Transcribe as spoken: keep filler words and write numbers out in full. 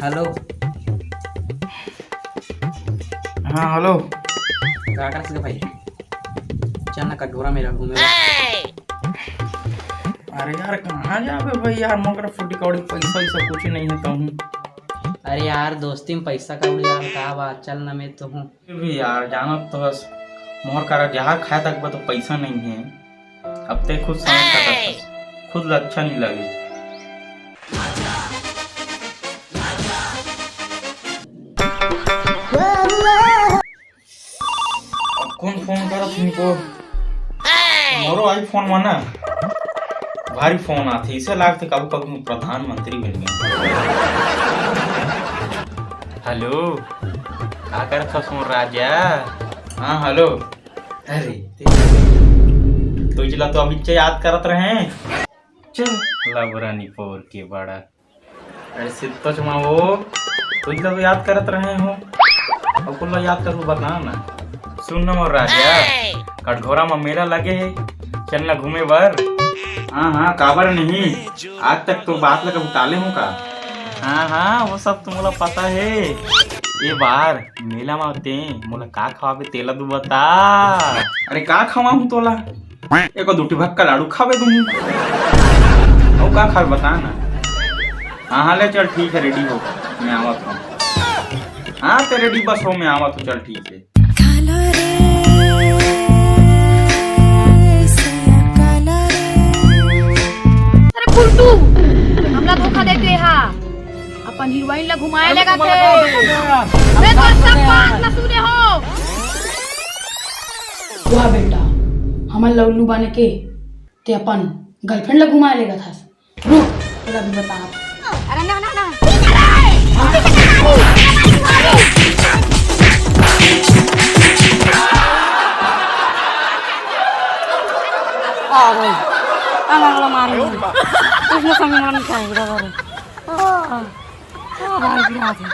Hello. हाँ, hello. का करत हस भाई? चल ना, कटघोरा मेला घूमे। अरे यार, कहाँ जाबे भाई यार, मोर करा फुटी कौड़ी पैसा वैसा कुछ नहीं है कहूँ। अरे यार, दोस्ती में पैसा कौड़ी यार, का बात, चल ना मैं तो हूँ। फिर भी यार, जानत तो हस, मोर करा जहर खाए तक बा तो पैसा नहीं है। अब ते खुद समझ सकत हस, खुद ल अच्छा नहीं लगे। अब कौन फोन करत हे इनको? मोरो iPhone में ना भारी फोन आथे, इसे लागथे कभू कभू प्रधानमंत्री बन गए। हेलो, का करत हस मोर राजा? हाँ, हेलो। अरे, ते-, तुझला तो अभी याद करत रहे। चल, लबरा निपोर के बड़ा। अरे सित्तोच मा वो, तुझला तो याद करत रहे हो। अब कुल्ला याद करू, बता ना। सुन न मोर राजा, कटघोरा मा मेला लगे हे, चल ना घूमे बर। हाँ, हाँ, काबर नहीं? आज तक तो बात ला कभू टाले हूँ का? हाँ, हाँ, वो सब तो मोला पता हे। ए बार मेला मा ते मोला का खवाबे, तेला तू बता। अरे का खवाहूँ तोला? एको दू ठी भक्का लाडू खाबे तुम। अउ का खाबे बता ना। हाँ, हाँ, ले चल, ठीक है, ready हो, मैं आवत हूँ। हाँ, ते ready बस हो, मैं आवत हूँ, चल ठीक है। काला रे, सैया काला रे। अरे पुलटू, हमला धोखा दे के हा। अपन हीरोइन ला घुमाए लेगथे। अबे तो सब बात ला सुने हो। वाह बेटा, हमन ला उल्लू बने के ते अपन girlfriend ला घुमाए लेगथस। रुक, तोला भी बता। अरे ना, ना, ना। आ भाई, अलग अलग मारेंगे। इसमें संग मन क्या है, इधर आ। आ भाई, गिरा दे।